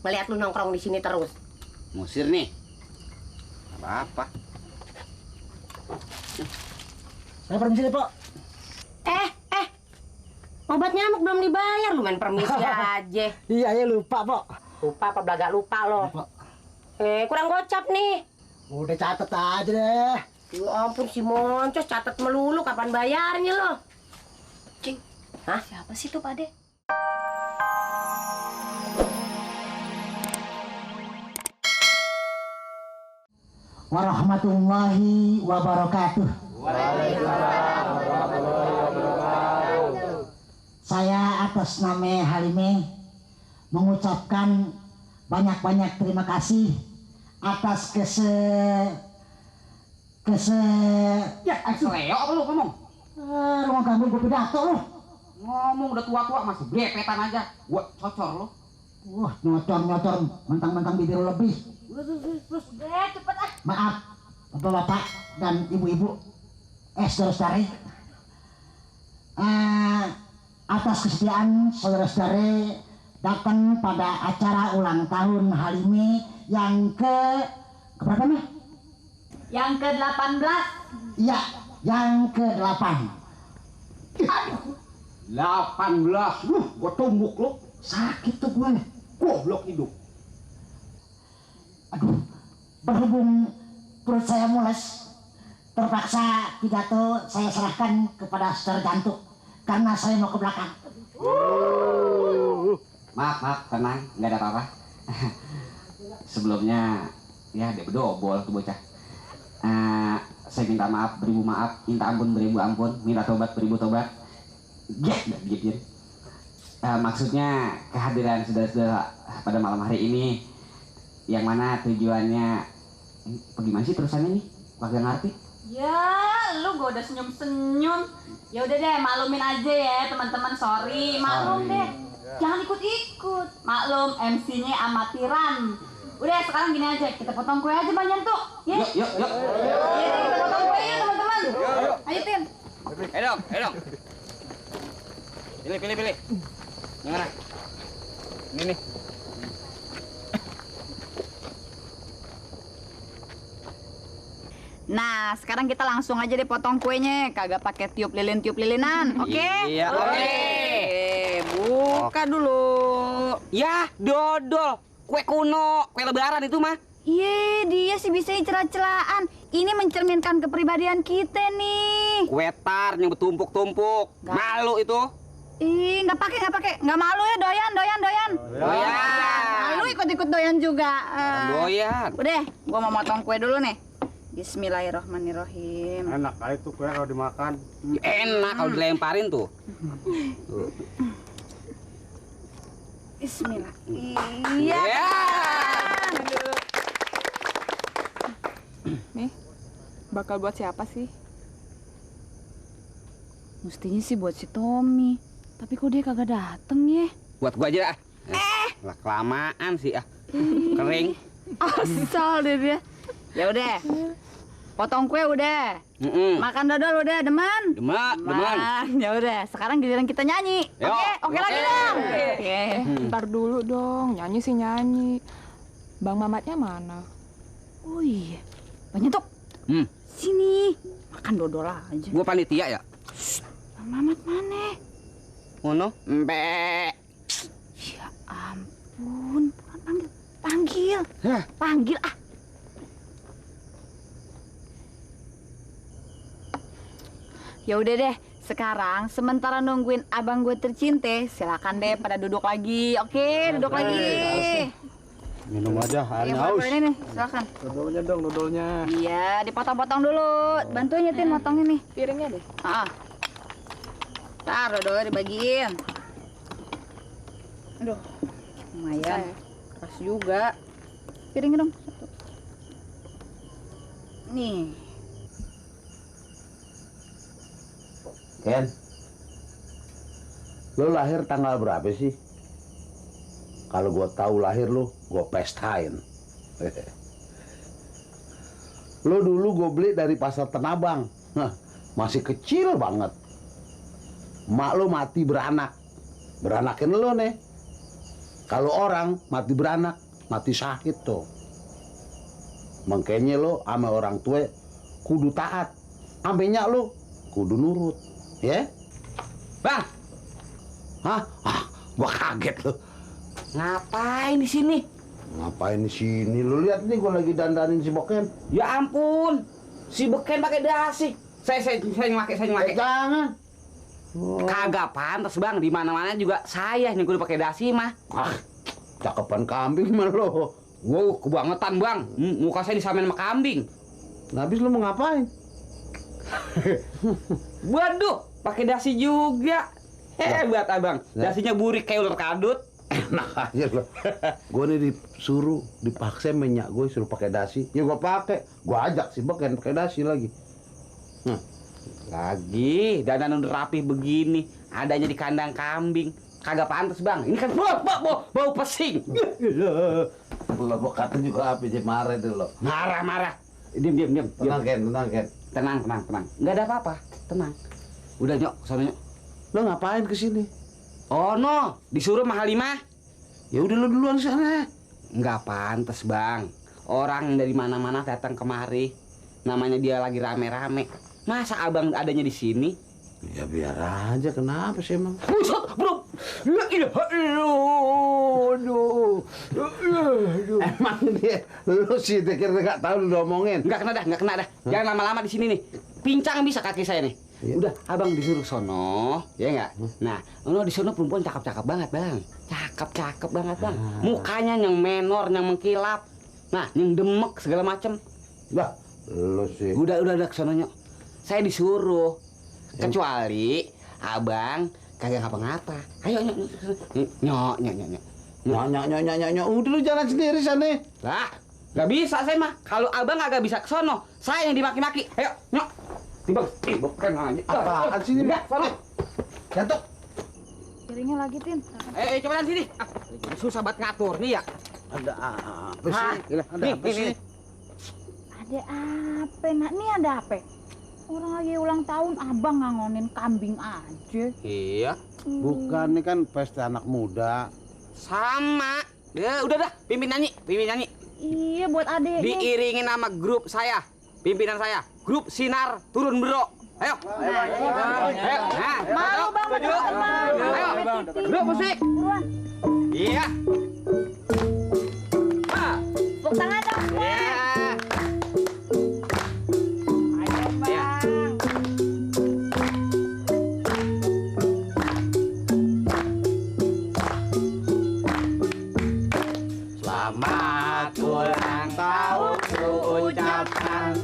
ngeliat lu nongkrong di sini terus. Musir nih. Apa-apa. Saya permisi nih, Pak. Obat nyamuk belum dibayar, lu main permisi aja. Iya, ya lupa, Pak. Lupa apa belaga lupa lo. Lupa. Kurang gocap nih. Udah catet aja deh. Ya ampun si Moncos, catat melulu kapan bayarnya lo. Cing, Hah? siapa sih tuh, Pade? Warahmatullahi wabarakatuh. Saya atas nama Halime mengucapkan banyak-banyak terima kasih atas Ya, seleo apa lu ngomong? Lu ganggu gue pidato lu. Ngomong udah tua-tua masih blepetan aja. Gua cocor lu. Wah, nyocor mentang-mentang bibir lu lebih. Udah, cepet ah. Maaf bapak-bapak dan ibu-ibu, saudara-saudari, atas kesediaan saudara-saudari datang pada acara ulang tahun Halime yang keberapa nih? Yang ke-18. Iya, yang ke-8. 18. Gua tumbuk lu. Sakit tuh gue. Goblok hidup. Aduh, berhubung perut saya mules, terpaksa pidato saya serahkan kepada saudara jantung karena saya mau ke belakang. Maaf, tenang, nggak ada apa-apa. Sebelumnya, ya dia bedobol tuh bocah. Saya minta maaf, beribu maaf, minta ampun, beribu ampun, minta tobat, beribu tobat. Ya, gitu. Maksudnya kehadiran saudara-saudara pada malam hari ini, yang mana tujuannya, bagaimana sih terusannya nih? Kagak ngerti. Ya, lu gua udah senyum-senyum. Ya udah deh, maklumin aja ya teman-teman, sorry. Maklum deh. Jangan ikut-ikut. Maklum, MC-nya amatiran. Udah, sekarang gini aja, kita potong kue aja Bang Jantuk. Ya. Yuk. Iya, kita potong kue ya teman-teman. Ayo, Tin. Ayo dong. Pilih. Yang mana? Ini nih. Nah, sekarang kita langsung aja deh potong kuenya, kagak pakai tiup lilinan, oke? Iya, oke. Buka dulu. Ya, dodol. Kue kuno, kue lebaran itu mah. Iya, dia sih bisa celah-celahan. Ini mencerminkan kepribadian kita nih. Kue tar yang bertumpuk-tumpuk. Malu itu. Ih, nggak pakai. Nggak malu ya, doyan. Doyan. Lu ikut-ikut doyan juga. Doyan. Udah, gua mau motong kue dulu nih. Bismillahirrahmanirrahim. Enak kali tuh kue kalau dimakan. Enak kalau dilemparin tuh. Bismillah. Iya. Nih, bakal buat siapa sih? Mestinya sih buat si Tommy. Tapi kok dia kagak dateng ya? Buat gua aja dah. Lah kelamaan sih ah. Kering. Asal deh dia. Ya udah. Potong kue udah. Makan dodol udah, deman. Deman. Ya udah, sekarang giliran kita nyanyi. Yo. Oke lagi dong. Oke. Ntar dulu dong, nyanyi sih nyanyi. Bang Mamatnya mana? Oh iya. Banyak tuh. Sini. Makan dodol aja. Gua panitia ya. Bang Mamat mana? Ngono. Mbe. Ya ampun, panggil. Panggil ah. Ya udah deh, sekarang sementara nungguin abang gue tercinta, silakan deh pada duduk lagi. Oke, duduk lagi. Minum aja, airnya Iya, haus. ini nih, silakan. Dodolnya dong, dodolnya. Iya, dipotong-potong dulu. Bantuin nyetin motongnya nih. Piringnya deh. Ntar dodolnya dibagiin. Aduh, lumayan. Keras juga. Piringnya dong. Satu. Nih. Ken, lo lahir tanggal berapa sih? Kalau gue tahu lahir lo, gue pestain. Lo dulu gue beli dari pasar Tanabang, masih kecil banget. Mak lo mati beranak, beranakin lo nih. Kalau orang mati beranak, mati sakit tuh. Makanya lo sama orang tua kudu taat. Amenya lo kudu nurut, ya? Bang, Hah? Gua kaget lo. ngapain di sini? Ngapain di sini? Lo lihat nih gua lagi dandanin si Boken. Ya ampun, si Beken pakai dasi. Saya nyelake. Jangan. Kagak pantas bang, di mana-mana juga saya yang kudu pakai dasi mah. Ah, cakepan kambing mah lo. Wow, kebangetan bang. Muka saya disamain sama kambing. Nah, habis lo mau ngapain? Waduh, pakai dasi juga. Hebat abang. Dasinya burik kayak ular kadut. Enak aja lo. Gue nih disuruh, dipaksa minyak gue suruh pakai dasi. Ya gue pakai. Gue ajak si Boken pakai dasi lagi. Lagi dandan udah rapi begini, adanya di kandang kambing. Kagak pantas bang. Ini kan bau pesing. Lo kata juga apa sih marah itu lo. Marah. Diam. Tenang Ken. Tenang. Nggak ada apa-apa. Tenang. Udah nyok, sana nyok. Lo ngapain kesini? Oh no, disuruh sama Halimah. Ya udah lo duluan sana. Nggak pantas bang. Orang dari mana-mana datang kemari. Namanya dia lagi rame-rame. Masa abang adanya di sini? Ya biar aja, kenapa sih emang? Buset, bro. Emang dia, lu sih pikir nggak tahu lu ngomongin. Nggak kena dah. Jangan lama-lama di sini nih. Pincang bisa kaki saya nih. Iya. Udah, abang disuruh sono, ya nggak? Nah, di sono perempuan cakep-cakep banget, bang. Cakep banget, bang. Mukanya yang menor, yang mengkilap. Nah, yang demek segala macem. Lah, lu sih. Udah kesononya. Saya disuruh. Kecuali abang kagak ngapa-ngapa. Ayo nyok. Nyok. Udah lu jalan sendiri sana. Lah, nggak bisa saya mah. Kalau abang kagak bisa ke sono, saya yang dimaki-maki. Ayo, nyok. Tiba kan aja. Apaan sih ini? Enggak, sono. Jatuh. Piringnya lagi, Tin. Coba sini. Susah banget ngatur nih ya. Ada apa Hah? sih? Ada Nih, apa nih, sih? nih. Ada apa? Nak, nih ada apa? Orang lagi ulang tahun, abang ngangonin kambing aja. Iya. Bukan, ini kan pesta anak muda. Sama. Ya, udah dah, pimpin nyanyi. Iya, buat adeknya. Diiringin sama grup saya. Pimpinan saya. Grup Sinar Turun Bro. Ayo. Ayo. Nah, Malu banget, setuju? malu. Ayo. Grup musik. Buruan. Iya. Tepuk tangan dong. Iya. Ayo, Bang. Selamat ulang tahun ku ucapkan,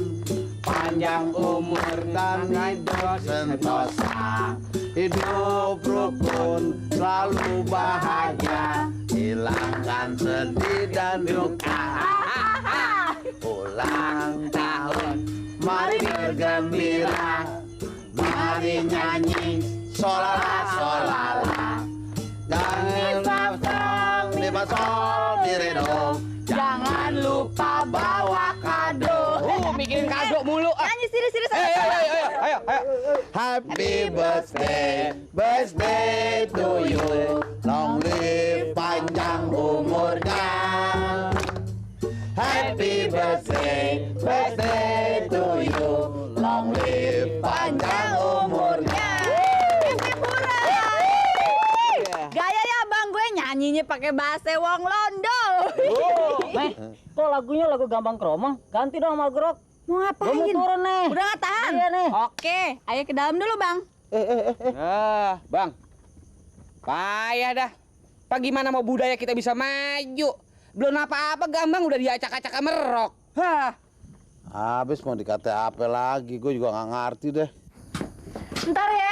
panjang umur dan hidup sentosa, Hidup rukun, selalu bahagia, hilangkan sedih dan duka. Ulang tahun, mari bergembira, mari nyanyi, solala. Jangan pasang di basol di redong, jangan lupa bawa kado. Mikirin kado mulu. Nyanyi serius. Ayo. Happy birthday to you, long live panjang umurnya. Happy birthday to you, long live panjang umurnya. Gaya ya bang gue nyanyinya pakai bahasa wong Londo. Kok lagunya lagu Gambang Kromong? Ganti dong sama Grok. Mau Gua mau ngapain? turun nih. Udah nggak tahan? Iya nih. Oke, ayo ke dalam dulu bang. Bang. Payah dah. Gimana mau budaya kita bisa maju? Belum apa-apa Gambang udah diacak-acak merok. Hah. Habis mau dikata apa lagi, gue juga nggak ngerti deh. Ntar ya.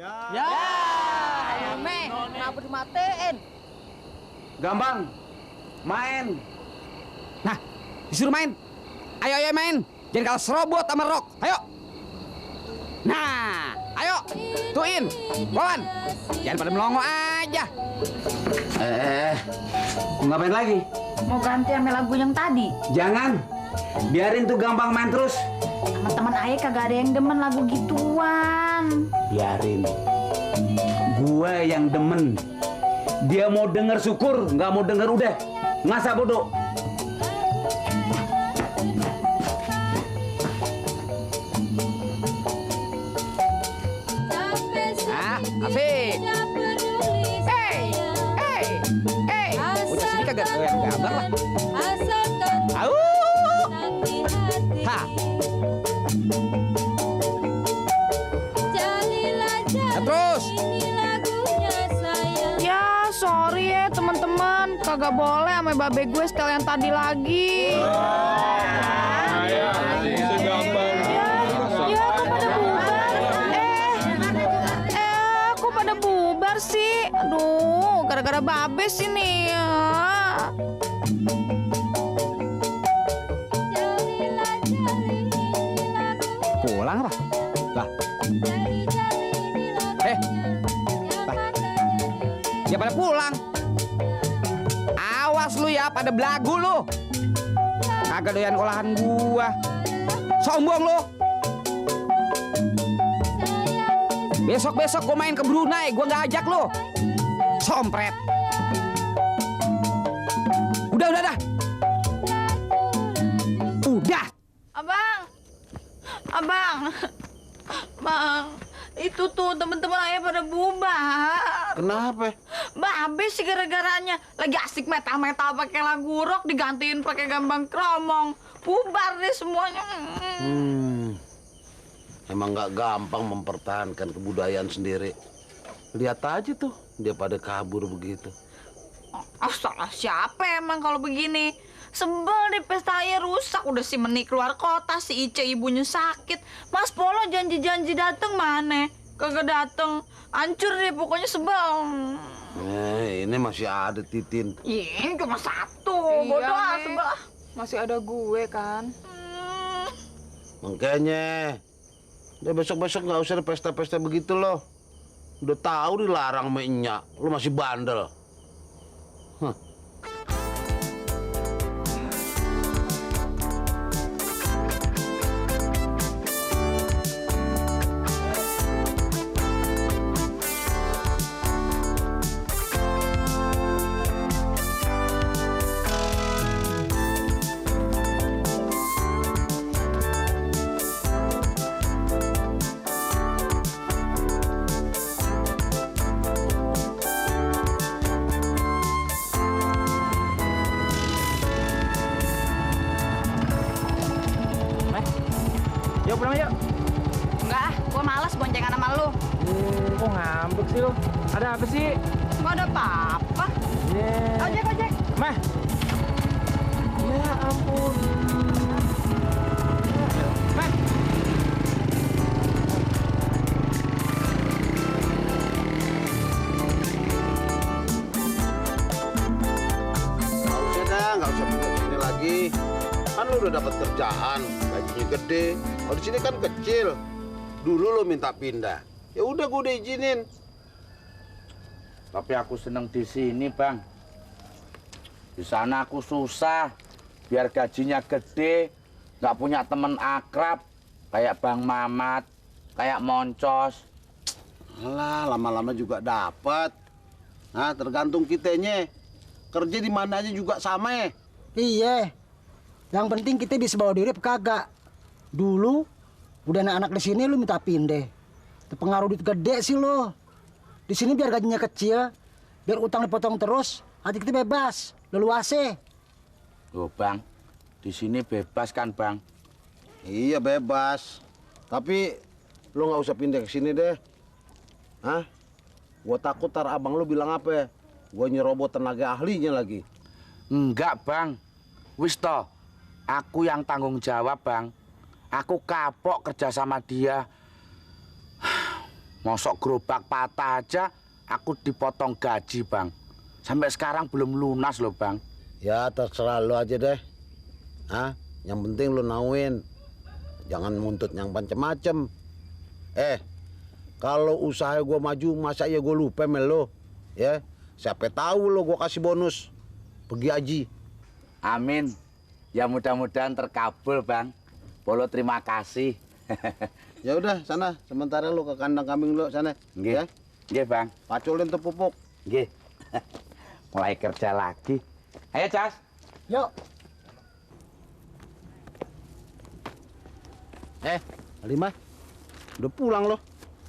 Ya, Meh, kenapa dimatiin? Gampang. Main. Nah, disuruh main. Ayo main. Jangan kalah serobot sama Rock. Ayo. Nah, ayo. Tuin. Wawan. Jangan pada melongo aja. Ngapain lagi? Mau ganti sama lagu yang tadi. Jangan. Biarin tuh Gampang main terus. Teman-teman ayah kagak ada yang demen lagu gituan. Biarin. Gue yang demen. Dia mau denger syukur, nggak mau denger udah. Masa bodoh. Asik. Udah sini kagak yang gambar lah. Au. Ha. Terus. Ya, sorry ya teman-teman, kagak boleh sama babe gue setel yang tadi lagi. Kok pada bubar sih? Aduh, gara-gara babe sih nih. Pulang lah. Lah. Ya pada pulang. Awas lu ya, pada belagu lu. Kagak doyan olahan gua. Sombong lu. Besok-besok gua main ke Brunei, gua nggak ajak lu. Sompret. Udah. Udah. Bang, itu tuh teman-teman ayah pada bubar. Kenapa? Babe sih gara-garanya lagi asik metal-metal pakai lagu rock digantiin pakai Gambang Kromong. Bubar deh semuanya. Emang nggak gampang mempertahankan kebudayaan sendiri. Lihat aja tuh, dia pada kabur begitu. Salah siapa emang kalau begini? Sebel deh pesta ayah rusak. Udah si Meni keluar kota, si Ice ibunya sakit. Mas Polo janji-janji dateng mana? Kagak dateng. Hancur deh pokoknya sebel. Ini masih ada Titin. Ini cuma satu. Bodoh ah sebel. Masih ada gue kan. Makanya, udah besok-besok nggak usah ada pesta-pesta begitu loh. Udah tahu dilarang sama Enya, lu masih bandel. Yuk pulang yuk. Enggak, gue malas boncengan sama lu. Kok ngambek sih lu? Ada apa sih? Gak ada apa-apa. Ojek. Mah. Ya ampun. Mah. Nggak usah pindah sini lagi. Kan lu udah dapat kerjaan, gajinya gede. Kalau di sini kan kecil. Dulu lu minta pindah. Ya udah gue udah izinin. Tapi aku seneng di sini, Bang. Di sana aku susah. Biar gajinya gede, nggak punya temen akrab kayak Bang Mamat, kayak Moncos. Alah, lama-lama juga dapat. Nah, tergantung kitanya. Kerja di mana aja juga sama ya. Iya. Yang penting kita bisa bawa diri apa kagak. Dulu udah anak-anak di sini lu minta pindah. Terpengaruh duit gede sih lo. Di sini biar gajinya kecil, biar utang dipotong terus, hati kita bebas, leluasa. Loh, Bang. Di sini bebas kan, Bang? Iya bebas. Tapi lu nggak usah pindah ke sini deh. Hah? Gua takut tar abang lu bilang apa ya? Gua nyerobot tenaga ahlinya lagi. Enggak, Bang. Wis toh, aku yang tanggung jawab, Bang. Aku kapok kerja sama dia. Mosok gerobak patah aja aku dipotong gaji, Bang. Sampai sekarang belum lunas loh, Bang. Ya terserah lu aja deh. Hah? Yang penting lu nauin. Jangan nuntut yang macem-macem. Kalau usaha gua maju, masa ya gua lupa mel lo? Ya, siapa tahu lo gua kasih bonus pergi haji. Amin. Ya mudah-mudahan terkabul, Bang. Polo terima kasih. Ya udah sana, sementara lu ke kandang kambing lu sana. Nggih. Ya, Nggih, Bang. paculin tuh pupuk. Nggih. Mulai kerja lagi. Ayo, Cas. Yuk. Halimah, udah pulang lo?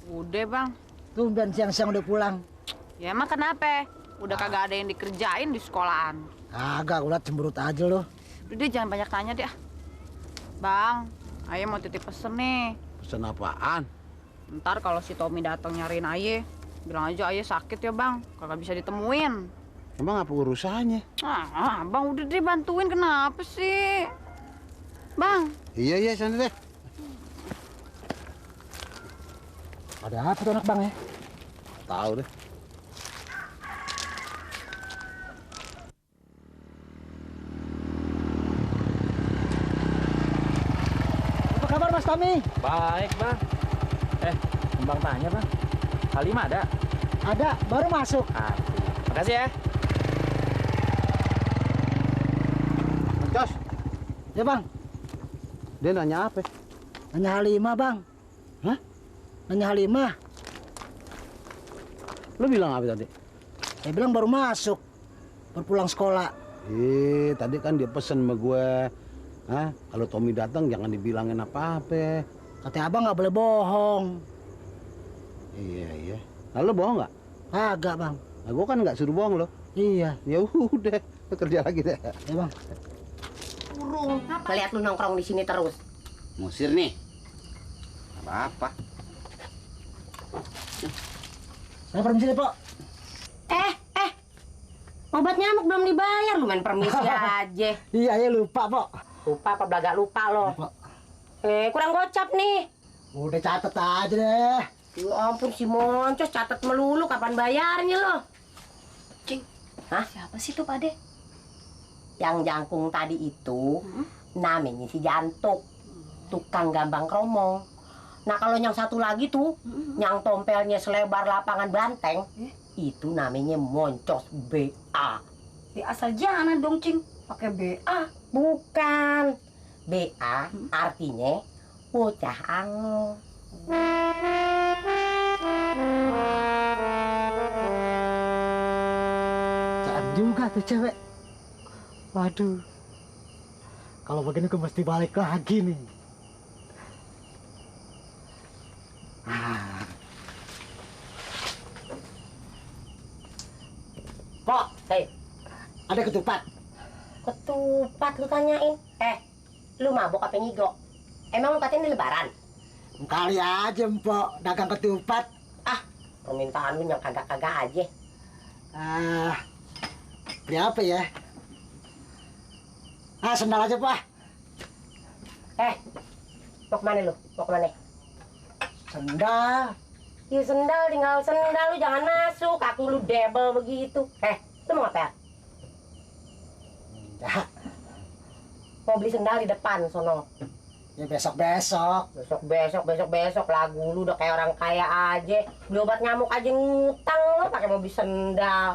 Udah bang. Tumben siang-siang udah pulang. Ya emang kenapa? Udah kagak ada yang dikerjain di sekolahan. Kagak, gue liat cemberut aja lo. Udah deh jangan banyak tanya deh. Bang, Aye mau titip pesen nih. Pesen apaan? Ntar kalau si Tommy datang nyariin Aye, bilang aja Aye sakit ya bang, kagak bisa ditemuin. Emang apa urusannya? Bang udah deh bantuin, kenapa sih? Bang. Iya, sana deh. Ada apa tuh anak bang ya? Tahu deh. Apa kabar Mas Tommy? Baik, Bang. Kembang tanya, Bang. Halimah ada? Ada, baru masuk. Makasih ya. Jos, Ya bang, dia nanya apa? nanya Halimah bang. Hah? Nanya Halimah. Lu bilang apa tadi? Saya bilang baru masuk, baru pulang sekolah. Tadi kan dia pesen sama gue. Hah? Kalau Tommy datang jangan dibilangin apa-apa. Kata abang nggak boleh bohong. Iya. Lalu bohong nggak? Kagak bang. Nah, gue kan nggak suruh bohong lo. Iya. Ya udah, lu kerja lagi deh. Ya bang. Burung, ngeliat lu nongkrong di sini terus. Musir nih. Apa-apa. Saya permisi deh, Pok. Obat nyamuk belum dibayar, lu main permisi aja. Iya, ya lupa, Pok. Lupa apa belagak lupa lo. Lupa. Kurang gocap nih. Udah catet aja deh. Ya ampun si Moncos, catat melulu kapan bayarnya lo. Cing, Hah? siapa sih tuh Pade? Yang jangkung tadi itu namanya si Jantuk, tukang gambang kromong. Nah kalau yang satu lagi tuh, yang tompelnya selebar lapangan banteng, itu namanya Moncos BA. Ya asal jangan dong Cing, pakai BA. Bukan, BA artinya bocah angol. Jangan juga tuh cewek. Waduh. Kalau begini gue mesti balik lagi nih. Pok, Ada ketupat. ketupat lu tanyain. Lu mabok apa ngigo? Emang lu katanya ini lebaran? Kali aja, Mpok, dagang ketupat. Permintaan lu yang kagak-kagak aja. Beli apa ya? Sendal aja, Pak. Mau kemana lu? Mau kemana? Sendal. Ya sendal, tinggal sendal, lu jangan masuk. Kaki lu debel begitu. Lu mau apa? Ya, Mau beli sendal di depan, sono. ya besok-besok. Besok lagu lu udah kayak orang kaya aja. Beli obat nyamuk aja ngutang lu pakai mau beli sendal.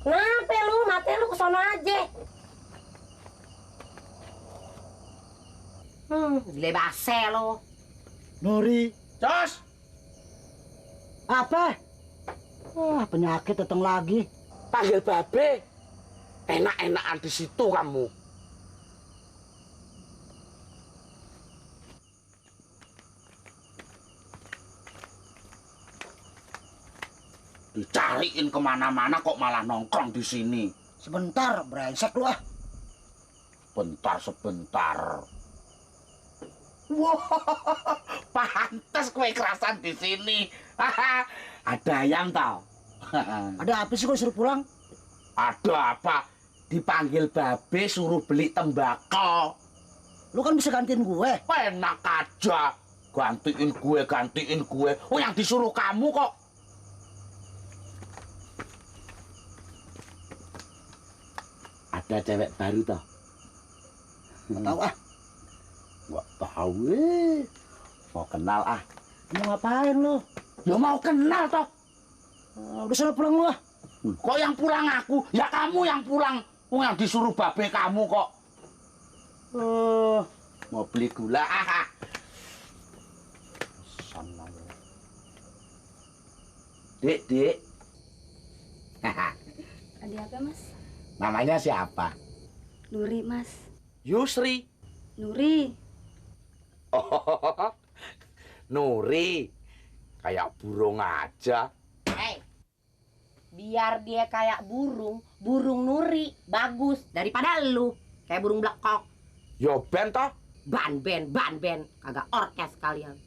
Kenapa lu? Mati lu ke sono aja. Gile base lu. Nuri. Jos! Apa? Penyakit datang lagi. Panggil babe. Enak-enakan di situ kamu. Dicariin kemana-mana kok malah nongkrong di sini. Sebentar, brengsek lu ah. Bentar sebentar. Wah, pantes kue kerasan di sini. Ada ayam tau. Ada apa sih kok suruh pulang? Ada apa? Dipanggil babe suruh beli tembakau. Lu kan bisa gantiin gue. Enak aja. gantiin gue. Oh, yang disuruh kamu kok. Ada cewek baru toh? Nggak tahu ah. Nggak tahu Mau kenal ah. Mau ngapain lu? Ya mau kenal toh. Udah sana pulang lu ah. Kok yang pulang aku? Ya kamu yang pulang. Oh, yang disuruh babe kamu kok. Mau beli gula. Dek. Ada apa, Mas? Namanya siapa? Nuri, Mas. Yusri. Nuri. Oh, Nuri. Kayak burung aja. Biar dia kayak burung Nuri bagus daripada lu kayak burung blekok. Yo ben toh? Ban ben, kagak orkes kalian.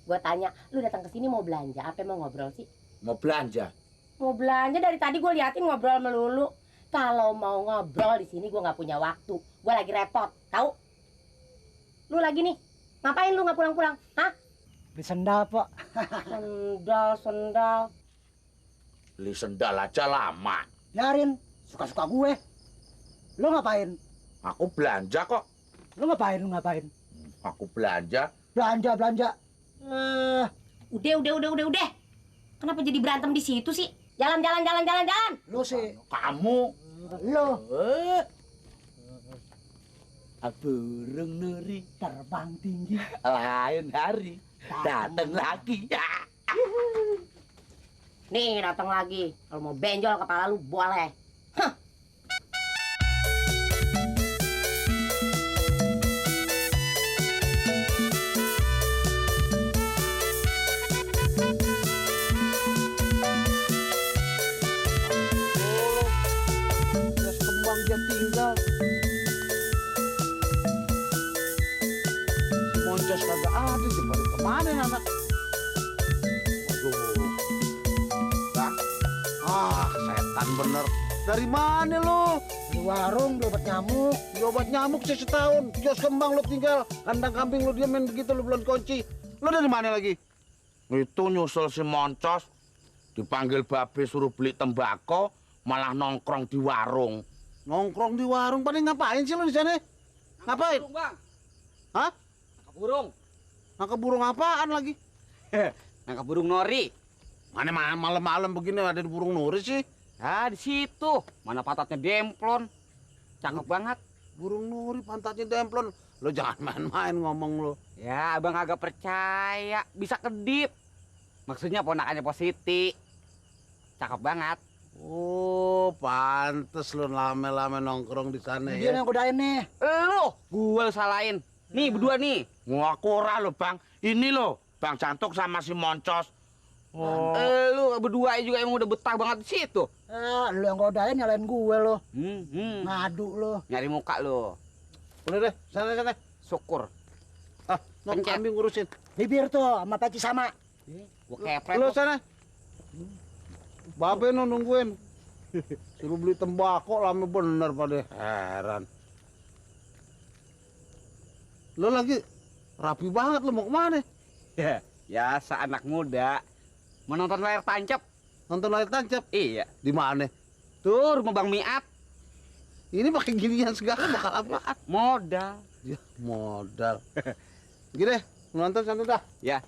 Gue tanya, lu datang ke sini mau belanja apa mau ngobrol sih? Mau belanja. Mau belanja dari tadi gue liatin ngobrol melulu. Kalau mau ngobrol di sini gue nggak punya waktu. Gue lagi repot, tahu? Lu lagi nih, ngapain lu nggak pulang-pulang? Hah? Beli sendal, Pak. Sendal. Beli sendal aja lama. Biarin, suka-suka gue. Lu ngapain? Aku belanja kok. Lu ngapain? Aku belanja. Belanja. Udah. Kenapa jadi berantem di situ sih? Jalan. Lu sih. Kamu. Lu. Burung Nuri Terbang tinggi. lain hari datang lagi. Nih datang lagi. Kalau mau benjol kepala lu boleh. Terus kembang dia tinggal. Moncos kagak ada, di balik kemana anak? Waduh. Setan bener. Dari mana lo? Di warung beli obat nyamuk. Di obat nyamuk sih setahun. Kios kembang lo tinggal. Kandang kambing lo diamin begitu lo belum kunci. Lo dari mana lagi? Itu nyusul si Moncos. Dipanggil babe suruh beli tembakau, malah nongkrong di warung. Nongkrong di warung, pada ngapain sih lo di sana? Ngapain? Burung, Bang. Hah? Nangkap burung. Nangkep burung apaan lagi? Nangkap burung nori. Mana malam-malam begini ada di burung nuri sih? Ah, di situ. Mana pantatnya demplon. Cakep banget. Burung nuri pantatnya demplon. Lo jangan main-main ngomong lo. Ya, abang agak percaya. Bisa kedip. Maksudnya ponakannya Positi. Cakep banget. Oh, pantes lo lame-lame nongkrong di sana Dia ya. yang godain nih. Lu, gue salahin. Nih, berdua nih. Ngaku ora lo bang. Ini lo, Bang Jantuk sama si Moncos. Oh. Lu berdua juga emang udah betah banget di situ. Lu yang godain nyalain gue lo. Ngadu lo. Nyari muka lo. Udah deh, sana. Syukur. Ah, non Pencet. kambing urusin. Bibir tuh sama peci sama. Gue kepret Lo tuh. sana. Babe no nungguin. Suruh beli tembakau lama bener pada heran. Lo lagi rapi banget lo mau kemana? Ya, biasa anak muda. Menonton layar tancap. Nonton layar tancap? Iya. Di mana? Tuh rumah Bang Miat. Ini pakai ginian segala bakal apaan? Modal. Ya, modal. Gini, nonton santai dah. Ya.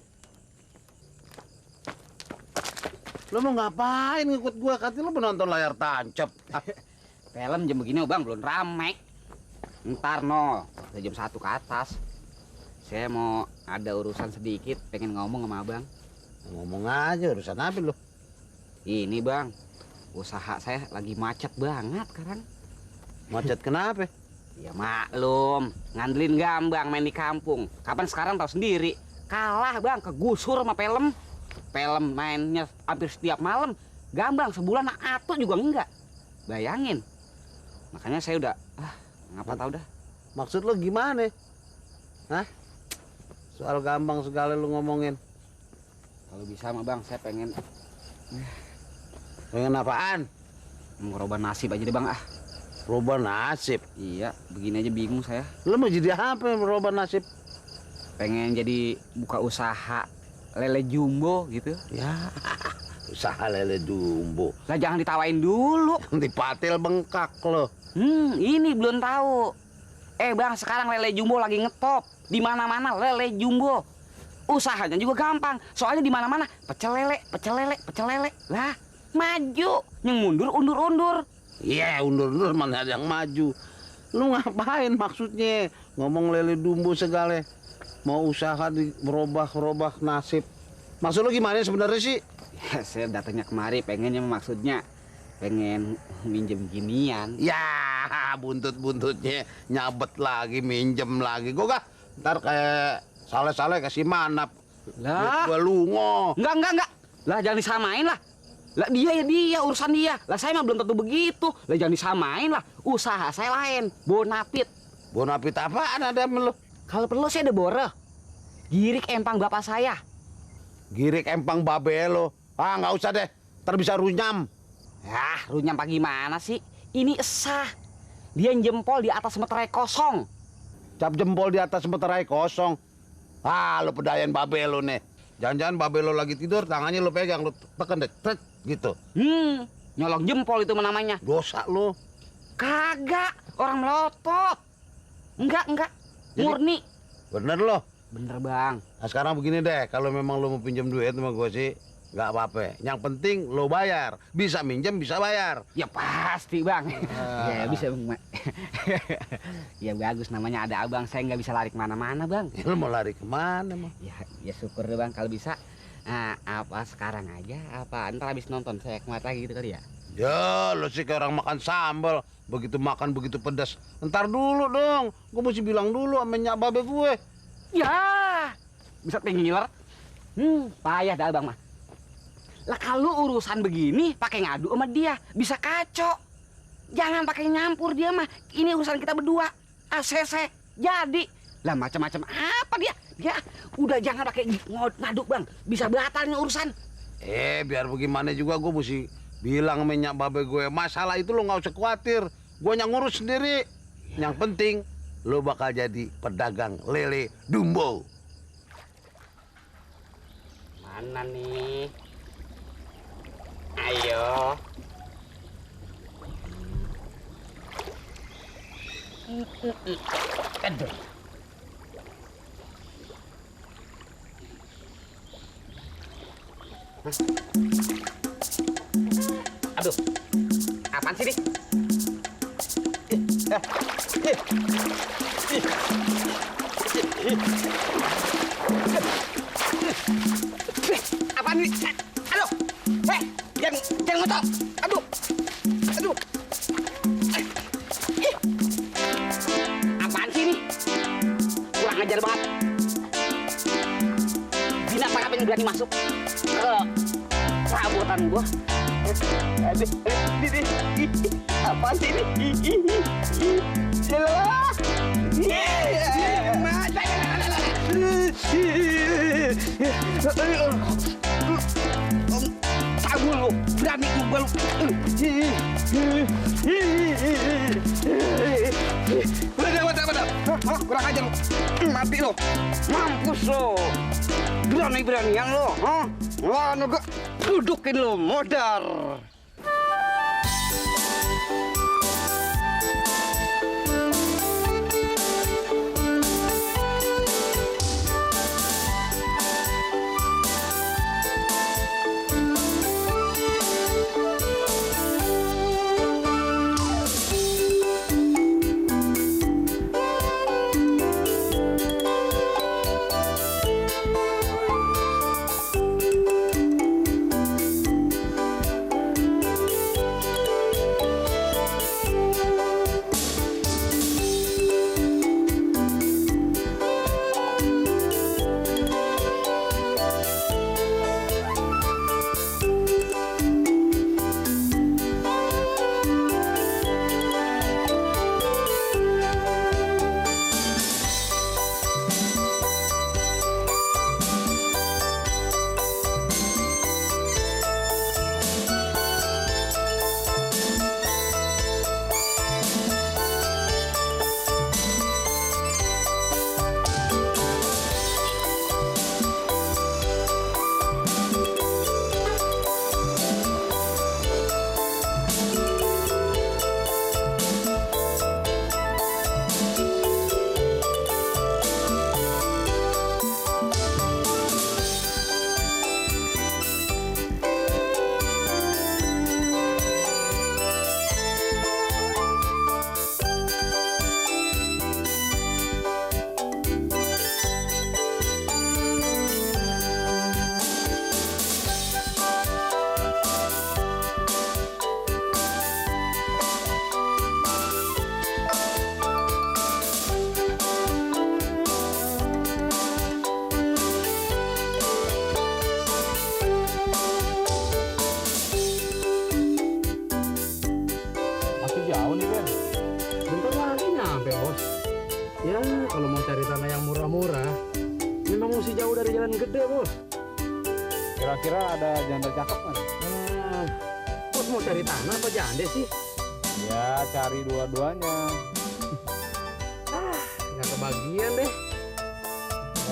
Lo mau ngapain ngikut gua? Katanya lo menonton layar tancap. Film jam begini bang belum rame. Ntar no, udah jam 1 ke atas. Saya mau ada urusan sedikit, pengen ngomong sama abang. Ngomong aja urusan apa lo? Ini bang, usaha saya lagi macet banget sekarang. Macet kenapa? Ya maklum, ngandelin gambang main di kampung. Kapan sekarang tahu sendiri. Kalah bang, kegusur sama film. Film mainnya hampir setiap malam. Gambang sebulan atau juga enggak. Bayangin. Makanya saya udah, ngapa tahu dah. Maksud lo gimana? Hah? Soal gambang segala lu ngomongin. Kalau bisa mah bang, saya pengen apaan? merubah nasib aja deh bang ah. Merubah nasib? Iya, begini aja bingung saya. Lu mau jadi apa yang merubah nasib? pengen jadi buka usaha lele jumbo gitu. Ya, usaha lele jumbo. Lah jangan ditawain dulu. Nanti patil bengkak lo. Ini belum tahu. Bang, sekarang lele jumbo lagi ngetop. Di mana-mana lele jumbo. Usahanya juga gampang. Soalnya di mana-mana pecel lele, pecel lele, pecel lele. Lah, maju. Yang mundur undur-undur. Iya, undur-undur mana ada yang maju. Lu ngapain maksudnya? Ngomong lele jumbo segala. Mau usaha merubah nasib. Maksud lu gimana sebenarnya sih? Ya, saya datangnya kemari pengennya maksudnya pengen minjem ginian. Ya, buntut-buntutnya nyabet lagi, minjem lagi. Gua ntar kayak Saleh-Saleh kasih manap. Lah, gua lungo. Enggak. Lah jangan disamain lah. Lah dia ya dia, urusan dia. Lah saya mah belum tentu begitu. Lah jangan disamain lah. Usaha saya lain. Bonapit. Bonapit apaan ada lu? Kalau perlu saya ada bore. Girik empang bapak saya. Girik empang babe lo. Ah, nggak usah deh. Ntar bisa runyam. Runyam apa gimana sih? Ini esah. Dia jempol di atas meterai kosong. Cap jempol di atas meterai kosong. Lo pedayan babe lo nih. Jangan-jangan babe lo lagi tidur, tangannya lo pegang, lo tekan deh, tret, gitu. Nyolong jempol itu namanya. Dosa lo. Kagak, orang melotot. Enggak. Murni. Bener lo. Bener, Bang. Nah sekarang begini deh, kalau memang lo mau pinjam duit sama gue sih, nggak apa-apa. Yang penting lo bayar. Bisa minjem, bisa bayar. Ya pasti, Bang. Ya bisa, Bang. Ya bagus, namanya ada abang. Saya nggak bisa lari kemana-mana, Bang. Lo mau lari kemana, emang? Ya syukur deh, Bang. Kalau bisa, apa sekarang aja? Apa ntar habis nonton saya kemari lagi gitu kali ya? Ya, lo sih kayak orang makan sambal. Begitu makan, begitu pedas. Ntar dulu dong. Gue mesti bilang dulu sama nyak babe gue. Ya, bisa ngiler. Payah dah abang mah. Lah kalau urusan begini pakai ngadu sama dia bisa kacau. Jangan pakai nyampur dia mah. Ini urusan kita berdua. ACC jadi. Lah macam-macam apa dia? Dia udah jangan pakai ngadu, Bang. Bisa batalnya urusan. Biar bagaimana juga gue mesti bilang sama nyak babe gue. Masalah itu lo nggak usah khawatir. Gue yang ngurus sendiri. Yang penting lo bakal jadi pedagang lele jumbo. Mana nih? Ayo. Aduh. Aduh. Apaan sih, Dik? Apaan nih? Aduh. Jangan ngotot. Aduh. Apaan sih ini? Kurang ajar banget. Binatang apa yang berani masuk ke perabotan gua? Apaan sih ini? Kamu lu berani gua lu. Udah. Kurang ajar lu. Mati lu. Mampus lu. Berani-beranian lu. Wah, gua dudukin lu modar. kalau mau cari tanah yang murah-murah, memang mesti jauh dari jalan gede, Bos. Kira-kira ada janda cakep kan? Bos mau cari tanah apa janda sih? Ya, cari dua-duanya. Nggak kebagian deh.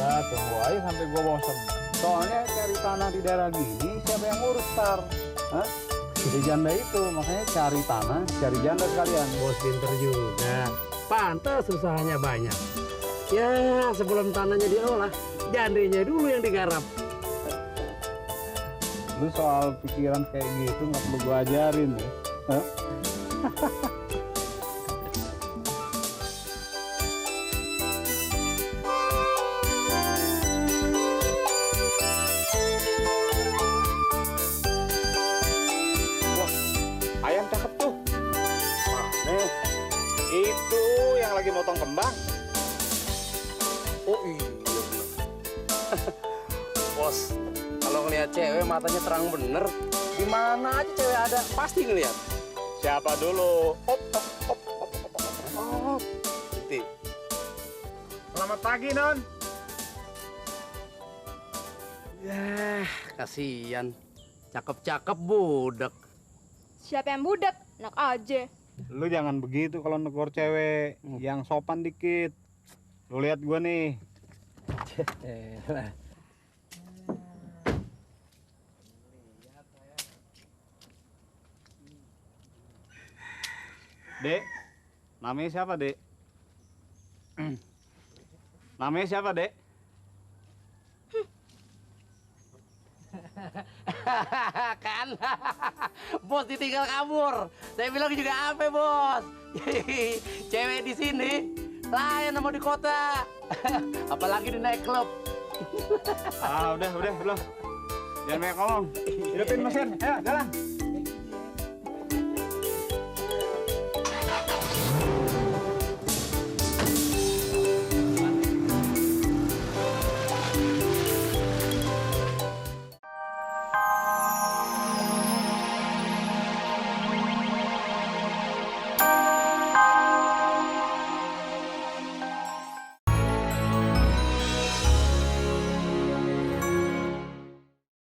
Ya, tunggu aja sampai gua bosan. Soalnya cari tanah di daerah gini, siapa yang ngurus tar? Hah? Jadi janda itu, makanya cari tanah, cari janda sekalian. Bos pinter juga. Pantas usahanya banyak. Ya, sebelum tanahnya diolah, jandanya dulu yang digarap. Lu soal pikiran kayak gitu nggak perlu gua ajarin ya. Hah? Ayam cakep tuh. Nih, itu yang lagi motong kembang. Oh iya. Bos, kalau ngelihat cewek matanya terang bener. Di mana aja cewek ada, pasti ngelihat. Siapa dulu? Oh, nanti. Selamat pagi, Non. Yah, kasihan. Cakep-cakep budak. Siapa yang budak? Enak aja. Lu jangan begitu kalau negor cewek, yang sopan dikit. Lu lihat gua nih. Dek, namanya siapa, Dek? Namanya siapa, Dek? Kan bos ditinggal kabur. Saya bilang juga apa, Bos? Cewek di sini lain sama di kota. Apalagi di night club. Udah. Jangan banyak ngomong. Hidupin mesin. Ayo, jalan.